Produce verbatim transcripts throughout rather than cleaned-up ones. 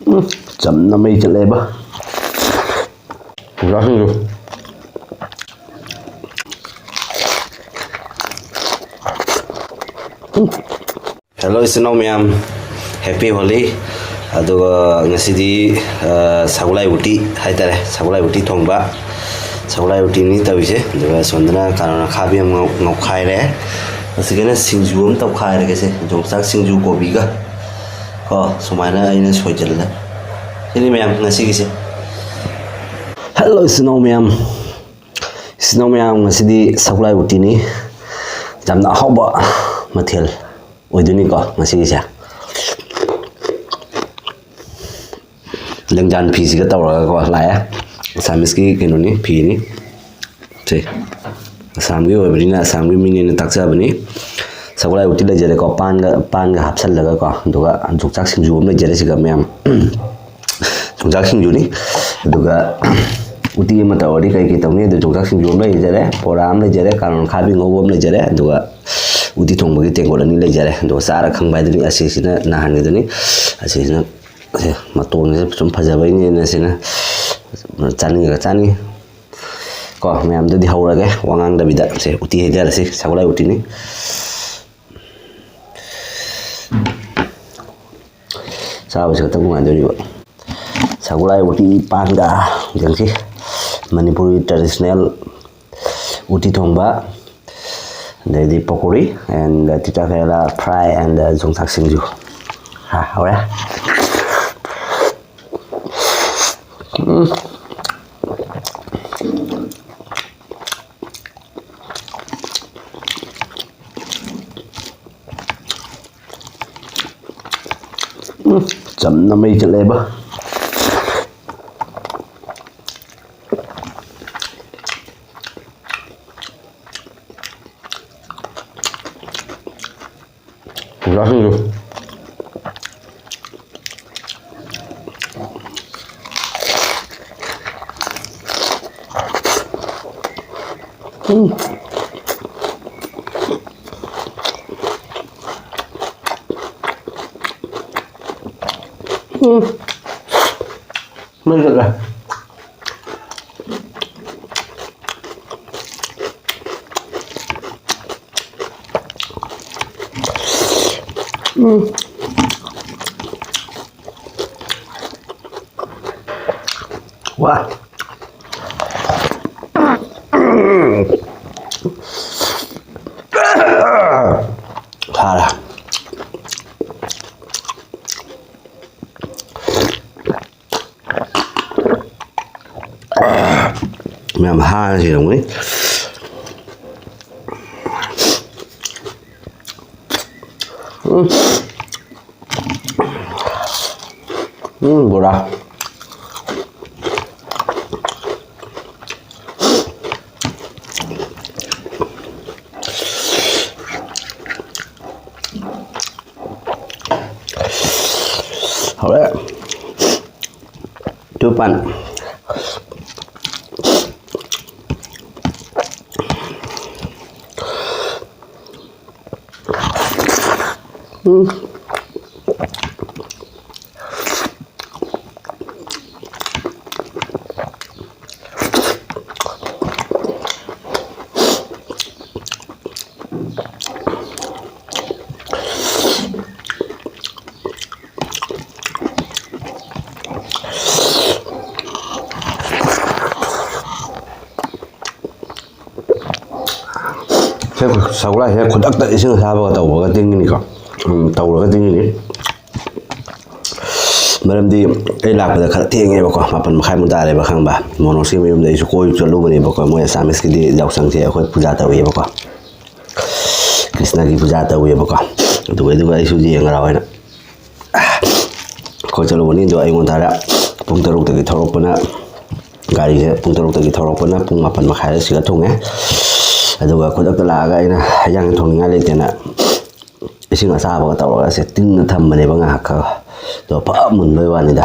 ꯎꯝ, ꯆꯝꯅ ꯃꯩ ꯆꯠꯂꯦꯕ꯫ ꯌꯣꯡꯆꯥꯛꯁꯤꯡꯁꯨ꯫ ꯎꯝ꯫ Hello ꯏꯆꯤꯟ ꯏꯅꯥꯎ ꯃꯌꯥꯝ, Happy Holi꯫ ꯑꯗꯨꯒ ꯉꯁꯤꯗꯤ, ꯑ, ꯁꯒꯣꯜꯍꯋꯥꯏ ꯎꯇꯤ ꯍꯥꯏꯇꯥꯔꯦ, ꯁꯒꯣꯜꯍꯋꯥꯏ ꯎꯇꯤ ꯊꯣꯡꯕ, ꯁꯒꯣꯜꯍꯋꯥꯏ ꯎꯇꯤꯅꯤ ꯇꯧꯔꯤꯁꯦ꯫ ꯑꯗꯨꯒ ꯁꯣꯝꯗꯅ ꯀꯥꯔꯣꯠ ꯑꯈꯥꯕꯤ ꯑꯃ ꯉꯧ-, ꯉꯧꯈꯥꯏꯔꯦ꯫ ꯑꯁꯤꯒꯅ ꯁꯤꯡꯖꯨ ꯑꯃ ꯇꯧꯈꯥꯏꯔꯒꯦꯁꯦ, ꯌꯣꯡꯆꯥꯛ ꯁꯤꯡꯖꯨ ꯀꯣꯕꯤꯒ꯫ ꯀꯣ, ꯁꯨꯃꯥꯏꯅ ꯑꯩꯅ ꯁꯣꯏꯖꯜꯂꯦ꯫ ꯁꯤꯅꯤ ꯃꯌꯥꯝ ꯉꯁꯤꯒꯤꯁꯦ꯫ Hello ꯏꯆꯤꯟ ꯏꯅꯥꯎ ꯃꯌꯥꯝ, ꯏꯆꯤꯟ ꯏꯅꯥꯎ ꯃꯌꯥꯝ, ꯉꯁꯤꯗꯤ ꯁꯒꯣꯜꯍꯋꯥꯏ ꯎꯇꯤꯅꯤ꯫ ꯌꯥꯝꯅ ꯑꯍꯥꯎꯕ ꯃꯊꯦꯜ ꯑꯣꯏꯗꯣꯏꯅꯤꯀꯣ ꯉꯁꯤꯒꯤꯁꯦ꯫ ꯂꯦꯡꯖꯥꯟ ꯐꯤꯁꯤꯒ ꯇꯧꯔꯒꯀꯣ ꯂꯥꯛꯑꯦ꯫ ꯑꯁꯥꯃꯤꯁꯀꯤ ꯀꯩꯅꯣꯅꯤ, ꯐꯤꯅꯤ꯫ ꯁꯦ, ꯑꯁꯥꯝꯒꯤ ꯑꯣꯏꯕꯅꯤꯅ ꯑꯁꯥꯝꯒꯤ ꯃꯤꯅꯦꯅ ꯇꯥꯛꯆꯕꯅꯤ꯫ ꯁꯒꯣꯜꯍꯋꯥꯏ ꯎꯇꯤ ꯂꯩꯖꯔꯦꯀꯣ, ꯄꯥꯟꯒ, ꯄꯥꯟꯒ ꯍꯥꯞꯆꯜꯂꯒꯀꯣ, ꯑꯗꯨꯒ ꯌꯣꯡꯆꯥꯛ ꯁꯤꯡꯖꯨ ꯑꯃ ꯂꯩꯖꯔꯦ ꯁꯤꯒ ꯃꯌꯥꯝ꯫ ꯌꯣꯡꯆꯥꯛ ꯁꯤꯡꯖꯨꯅꯤ꯫ ꯑꯗꯨꯒ ꯎꯇꯤ ꯑꯃ ꯇꯧꯔꯗꯤ ꯀꯩ ꯀꯩ ꯇꯧꯅꯤ? ꯑꯗꯨ ꯌꯣꯡꯆꯥꯛ ꯁꯤꯡꯖꯨ ꯑꯃ ꯂꯩꯖꯔꯦ, ꯕꯣꯔꯥ ꯑꯃ ꯂꯩꯖꯔꯦ, ꯀꯥꯔꯣꯠ ꯑꯈꯥꯕꯤ ꯉꯧꯕ ꯑꯃ ꯂꯩꯖꯔꯦ, ꯑꯗꯨꯒ ꯎꯇꯤ ꯊꯣꯡꯕꯒꯤ ꯇꯦꯡꯀꯣꯠ ꯑꯅꯤ ꯂꯩꯖꯔꯦ꯫ ꯑꯗꯨꯒ ꯆꯥꯔ ꯈꯪꯕ ꯍꯥꯏꯗꯨꯅꯤ꯫ ꯑꯁꯤꯁꯤꯅ ꯅꯍꯥꯟꯒꯤꯗꯨꯅꯤ꯫ ꯑꯁꯤꯁꯤꯅ, ꯑꯁꯦ, ꯃꯇꯣꯟꯁꯦ ꯁꯨꯝ ꯐꯖꯕꯩꯅꯦꯅ ꯁꯤꯅ ꯆꯥꯅꯤꯡꯉꯒ ꯆꯥꯅꯤ꯫ ꯀꯣ, ꯃꯌꯥꯝꯗꯗꯤ ꯍꯧꯔꯒꯦ ꯋꯥ ꯉꯥꯡꯗꯕꯤꯗ꯫ ꯁꯦ, ꯎꯇꯤ ꯍꯩꯖꯔꯁꯤ, ꯁꯒꯣꯜꯍꯋꯥꯏ ꯎꯇꯤꯅꯤ꯫ ꯆꯥꯕꯁꯤ ꯈꯛꯇꯪ ꯅꯨꯡꯉꯥꯏꯗꯣꯔꯤꯕ꯫ ꯁꯒꯣꯜꯍꯋꯥꯏ ꯎꯇꯤ ꯄꯥꯟꯒ ꯌꯦꯡꯁꯤ꯫ ꯃꯅꯤꯄꯨꯔꯤ traditional ꯎꯇꯤ ꯊꯣꯡꯕ, ꯑꯗꯩꯗꯤ ꯄꯀꯣꯔꯤ and ꯇꯤꯇꯥ ꯀꯔꯦꯂꯥ fry and ꯌꯣꯡꯆꯥꯛ ꯁꯤꯡꯖꯨ꯫ ꯍꯥ, ꯍꯧꯔꯦ꯫ ꯎꯝ꯫ ꯎꯝ, ꯆꯝꯅ ꯃꯩ ꯆꯠꯂꯦꯕ꯫ ꯌꯣꯡꯆꯥꯛꯁꯤꯡꯁꯨ꯫ ꯎꯝ꯫ ꯎꯝ꯫ ꯃꯩ ꯆꯠꯂꯦ꯫ ꯎꯝ꯫ ꯋꯥ꯫ ꯐꯔꯦ꯫ ꯃꯌꯥꯝ ꯍꯥꯔꯁꯤ ꯌꯦꯡꯉꯨꯅꯦ꯫ ꯎꯝ꯫ ꯎꯝ, ꯕꯣꯔꯥ꯫ ꯍꯧꯔꯦ꯫ ꯇꯨ ꯄꯥꯟ꯫ ꯎꯝ꯫ ꯁꯦ, ꯁꯒꯣꯜꯁꯦ ꯈꯨꯗꯛꯇ ꯏꯁꯤꯡ ꯑꯁꯥꯕꯒ ꯇꯧꯕꯒ ꯇꯤꯡꯉꯤꯅꯤꯀꯣ꯫ ꯎꯝ, ꯇꯧꯔꯒ ꯇꯤꯡꯉꯤꯅꯤ꯫ ꯃꯔꯝꯗꯤ ꯑꯩ ꯂꯥꯛꯄꯗ ꯈꯔ ꯊꯦꯡꯉꯦꯕꯀꯣ, ꯃꯥꯄꯟ ꯃꯈꯥꯏꯃꯨꯛ ꯇꯥꯔꯦꯕ, ꯈꯪꯕ? ꯃꯣꯅꯣꯁꯀꯤ ꯃꯌꯨꯝꯗ ꯑꯩꯁꯨ ꯀꯣꯏꯕ ꯆꯠꯂꯨꯕꯅꯦꯕꯀꯣ꯫ ꯃꯣꯏ ꯑꯁꯥꯃꯤꯁꯀꯤꯗꯤ ꯌꯥꯎꯁꯪꯁꯦ ꯑꯩꯈꯣꯏ ꯄꯨꯖꯥ ꯇꯧꯋꯦꯕꯀꯣ, ꯀ꯭ꯔꯤꯁꯅꯒꯤ ꯄꯨꯖꯥ ꯇꯧꯋꯦꯕꯀꯣ꯫ ꯑꯗꯨꯒ, ꯑꯗꯨꯒ ꯑꯩꯁꯨ ꯌꯦꯡꯉꯔꯥ ꯑꯣꯏꯅ ꯑꯩꯈꯣꯏ ꯆꯠꯂꯨꯕꯅꯤ꯫ ꯑꯗꯣ ꯑꯌꯨꯛ ꯉꯟꯇꯥꯗ ꯄꯨꯡ ꯇꯔꯨꯛꯇꯒꯤ ꯊꯧꯔꯛꯄꯅ, ꯒꯥꯔꯤꯁꯦ ꯄꯨꯡ ꯇꯔꯨꯛꯇꯒꯤ ꯊꯧꯔꯛꯄꯅ ꯄꯨꯡ ꯃꯥꯄꯟ ꯃꯈꯥꯏꯗ ꯁꯤꯗ ꯊꯨꯡꯉꯦ꯫ ꯑꯗꯨꯒ ꯈꯨꯗꯛꯇ ꯂꯥꯛꯑꯒ ꯑꯩꯅ ꯍꯦꯟꯖꯥꯡ ꯊꯣꯡꯅꯤꯡꯉꯥꯏ ꯂꯩꯇꯦꯅ ꯏꯁꯤꯡ ꯑꯁꯥꯕꯒ ꯇꯧꯔꯒ ꯁꯦ ꯇꯤꯡꯅ ꯊꯝꯕꯅꯦꯕ ꯉꯥꯏꯍꯥꯛꯀ꯫ ꯑꯗꯣ ꯐ ꯃꯨꯟꯕꯩ ꯋꯥꯅꯤꯗ꯫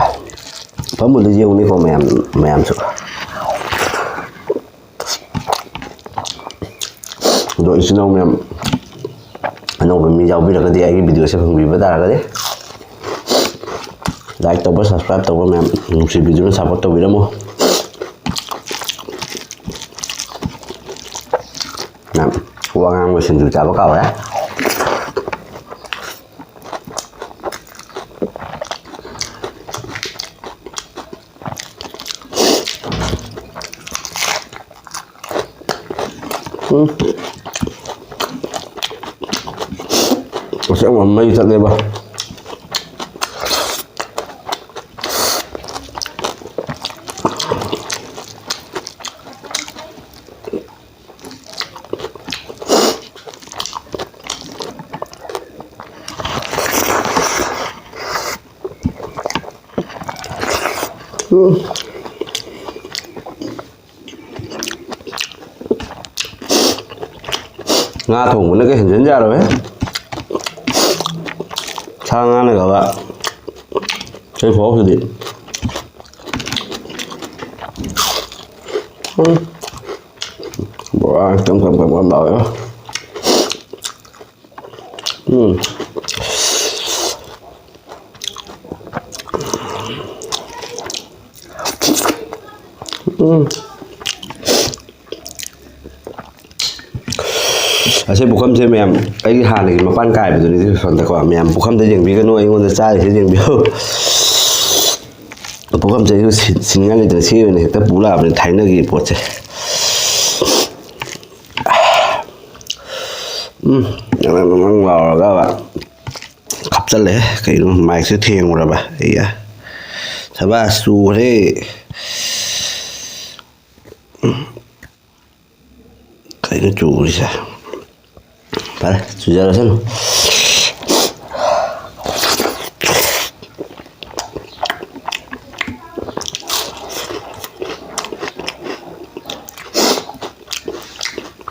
ꯐ ꯃꯨꯟꯕꯁꯦ ꯌꯦꯡꯉꯨꯅꯦꯀꯣ ꯃꯌꯥꯝ, ꯃꯌꯥꯝꯁꯨ꯫ ꯑꯗꯣ ꯏꯆꯤꯟ ꯏꯅꯥꯎ ꯃꯌꯥꯝ ꯑꯅꯧꯕ ꯃꯤ ꯌꯥꯎꯕꯤꯔꯒꯗꯤ ꯑꯩꯒꯤ ꯚꯤꯗꯤꯑꯣꯁꯦ ꯐꯪꯕꯤꯕ ꯇꯥꯔꯒꯗꯤ Like ꯇꯧꯕ, subscribe ꯇꯧꯕ ꯃꯌꯥꯝ ꯅꯨꯡꯁꯤꯕꯤꯗꯨꯅ support ꯇꯧꯕꯤꯔꯝꯃꯨ꯫ ꯃꯌꯥꯝ, ꯋꯥ ꯉꯥꯡꯕ ꯁꯤꯡꯖꯨ ꯆꯥꯕ ꯀꯥꯎꯔꯦ꯫ ꯎꯝ꯫ ꯑꯁꯦꯡꯕ ꯃꯩ ꯆꯠꯂꯦꯕ꯫ ꯎꯝ꯫ ꯉꯥ ꯊꯣꯡꯕꯅꯒ ꯍꯦꯟꯖꯤꯟ ꯌꯥꯔꯣꯏꯍꯦ꯫ ꯁꯥ ꯉꯥꯅꯒꯕ ꯁꯤ ꯈꯨꯍꯥꯎꯁꯤꯗꯤ꯫ ꯎꯝ꯫ ꯕꯣꯔꯥ ꯈꯤꯇꯪ ꯀꯪ ꯀꯪ ꯀꯪ ꯂꯥꯎꯋꯦ꯫ ꯎꯝ꯫ ꯎꯝ꯫ ꯑꯁꯤ ꯄꯨꯈꯝꯁꯦ ꯃꯌꯥꯝ, ꯑꯩꯒꯤ ꯍꯥꯟꯅꯒꯤ ꯃꯄꯥꯟ ꯀꯥꯏꯕꯗꯨꯅꯤ ꯁꯣꯝꯗꯀꯣ꯫ ꯃꯌꯥꯝ ꯄꯨꯈꯝꯗ ꯌꯦꯡꯕꯤꯒꯅꯨ, ꯑꯩꯉꯣꯟꯗ ꯆꯥꯔꯤꯁꯦ ꯌꯦꯡꯕꯤꯌꯨ꯫ ꯄꯨꯈꯝꯁꯦ ꯑꯩꯁꯨ ꯁꯤ-, ꯁꯤꯅꯤꯡꯉꯥꯏ ꯂꯩꯇꯅ ꯁꯤ ꯑꯣꯏꯅ ꯍꯦꯛꯇ ꯄꯨ ꯂꯥꯛꯑꯕꯅꯤ, ꯊꯥꯏꯅꯒꯤ ꯄꯣꯠꯁꯦ꯫ ꯎꯝ, ꯅꯪ, ꯅꯪ, ꯅꯪ ꯂꯥꯎꯔꯒ ꯍꯥꯞꯆꯜꯂꯦ꯫ ꯀꯩꯅꯣ, ꯃꯥꯏꯛꯁꯦ ꯊꯦꯡꯉꯨꯔꯕ? ꯑꯩꯌꯥ, ꯁꯕꯥꯁ, ꯆꯨꯈ꯭ꯔꯦ꯫ ꯎꯝ, ꯀꯩꯅꯣ ꯆꯨꯔꯤꯁꯦ? ꯐꯔꯦ, ꯆꯨꯖꯔꯁꯅꯨ꯫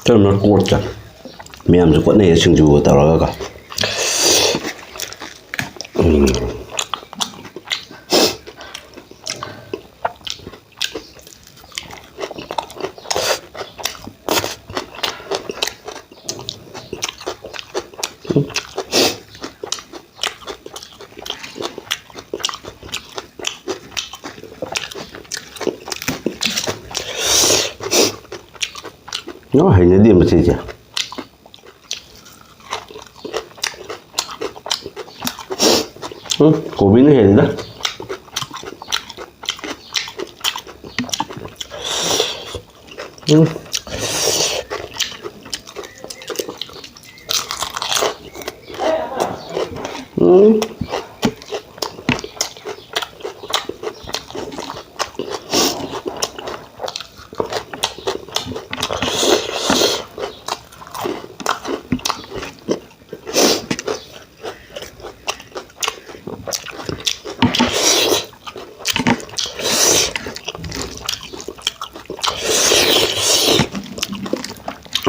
ꯀꯔꯝꯕ ꯀꯣꯠꯁꯦ? ꯃꯌꯥꯝꯁꯨ ꯀꯣꯠꯅꯩꯌꯦ ꯁꯤꯡꯖꯨꯒ ꯇꯧꯔꯒꯀꯣ꯫ ꯎꯝ꯫ ꯅꯣ, ꯍꯩꯅꯗꯦ ꯃꯁꯤꯁꯦ꯫ ꯎꯝ, ꯀꯣꯕꯤꯅ ꯍꯦꯜꯂꯤꯗ꯫ ꯎꯝ꯫ ꯎꯝ꯫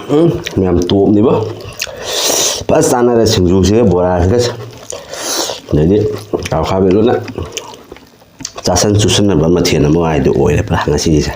ꯎꯝ, ꯌꯥꯝ ꯇꯣꯞꯅꯤꯕꯣ꯫ ꯐꯖ ꯆꯥꯟꯅꯔꯦ ꯁꯤꯡꯖꯨꯁꯤꯒ ꯕꯣꯔꯥꯁꯤꯒ꯫ ꯑꯗꯩꯗꯤ ꯇꯥꯎꯈꯥ ꯕꯦꯂꯨꯅ ꯆꯥꯁꯟ ꯆꯨꯁꯟꯅꯕ ꯃꯊꯦꯜ ꯑꯃ ꯍꯥꯏꯗꯨ ꯑꯣꯏꯔꯦ ꯄꯨꯔꯥ ꯉꯁꯤꯒꯤꯁꯦ꯫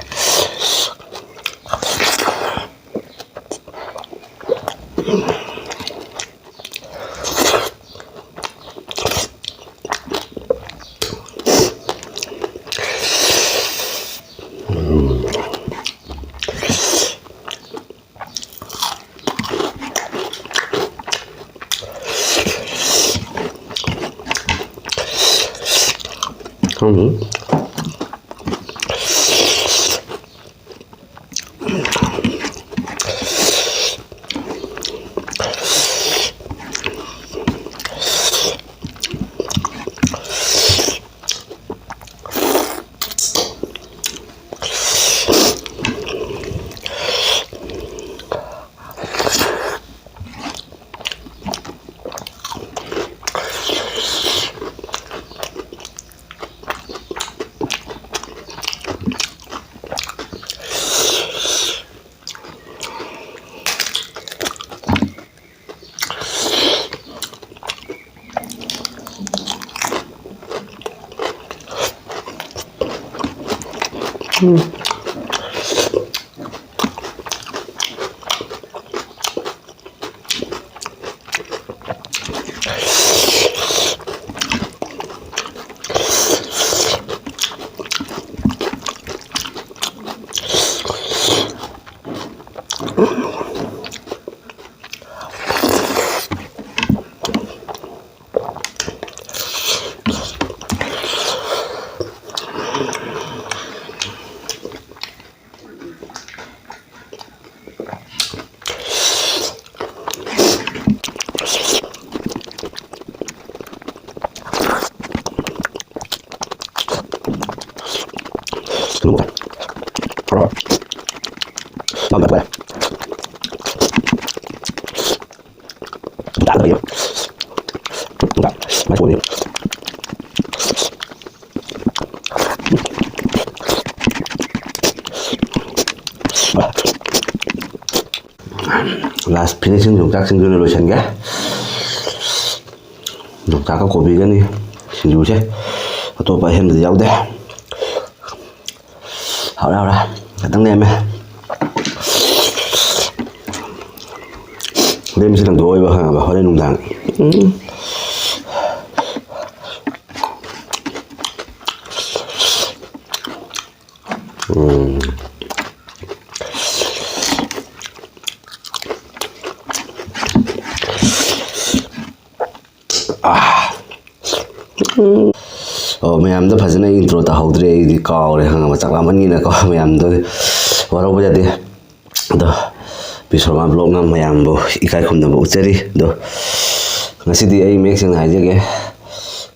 ꯎꯝ꯫ Last finishing ꯌꯣꯡꯆꯥꯛ ꯁꯤꯡꯖꯨꯅ ꯂꯣꯏꯁꯤꯟꯒꯦ꯫ ꯌꯣꯡꯆꯥꯛꯀ ꯀꯣꯕꯤꯒꯅꯤ ꯁꯤꯡꯖꯨꯁꯦ, ꯑꯇꯣꯞꯄ ꯑꯍꯦꯟꯕꯗꯤ ꯌꯥꯎꯗꯦ꯫ ꯍꯥꯎꯔꯦ, ꯍꯥꯎꯔꯦ, ꯈꯤꯇꯪ ꯂꯦꯝꯃꯦ꯫ ꯂꯦꯝꯕꯁꯤ ꯂꯪꯊꯣꯛꯑꯣꯏꯕ, ꯈꯪꯉꯕ? ꯍꯣꯔꯦꯟ ꯅꯨꯡꯗꯥꯡ꯫ ꯎꯝ꯫ ꯎꯝ꯫ ꯑꯣ, ꯃꯌꯥꯝꯗ ꯐꯖꯅ intro ꯇꯥꯍꯧꯗ꯭ꯔꯦ, ꯑꯩꯗꯤ ꯀꯥꯎꯔꯦ, ꯈꯪꯉꯕ? ꯆꯥꯛ ꯂꯥꯝꯃꯟꯒꯤꯅꯀꯣ꯫ ꯃꯌꯥꯝꯗꯣ ꯋꯥꯔꯧꯕ ꯌꯥꯗꯦ꯫ ꯑꯗꯣ ꯕꯤꯁ꯭ꯋꯥꯃꯥ ꯕ꯭ꯂꯣꯛꯅ ꯃꯌꯥꯝꯕꯨ ꯏꯀꯥꯏ ꯈꯨꯝꯅꯕ ꯎꯠꯆꯔꯤ꯫ ꯑꯗꯣ ꯉꯁꯤꯗꯤ ꯑꯩ ꯃꯌꯦꯛ ꯁꯦꯡꯅ ꯍꯥꯏꯖꯒꯦ,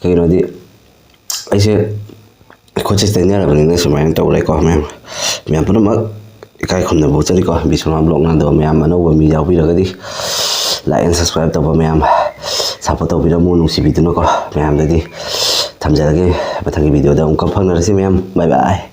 ꯀꯩꯒꯤꯅꯣꯗꯤ ꯑꯩꯁꯦ ꯈꯨꯠꯁꯦ ꯇꯩꯅꯔꯕꯅꯤꯅ ꯁꯨꯃꯥꯏꯅ ꯇꯧꯔꯦꯀꯣ ꯃꯌꯥꯝ꯫ ꯃꯌꯥꯝ ꯄꯨꯝꯅꯃꯛ ꯏꯀꯥꯏ ꯈꯨꯝꯅꯕ ꯎꯠꯆꯔꯤꯀꯣ꯫ ꯕꯤꯁ꯭ꯋꯥꯃꯥ ꯕ꯭ꯂꯣꯛꯅ ꯑꯗꯣ ꯃꯌꯥꯝ ꯑꯅꯧꯕ ꯃꯤ ꯌꯥꯎꯕꯤꯔꯒꯗꯤ like and subscribe ꯇꯧꯕ ꯃꯌꯥꯝ support ꯇꯧꯕꯤꯔꯝꯃꯨ ꯅꯨꯡꯁꯤꯕꯤꯗꯨꯅꯀꯣ꯫ ꯃꯌꯥꯝꯗꯗꯤ ꯊꯝꯖꯔꯒꯦ꯫ ꯃꯊꯪꯒꯤ video ꯗ ꯑꯃꯨꯛꯀ ꯐꯪꯅꯔꯁꯤ ꯃꯌꯥꯝ꯫ Bye bye꯫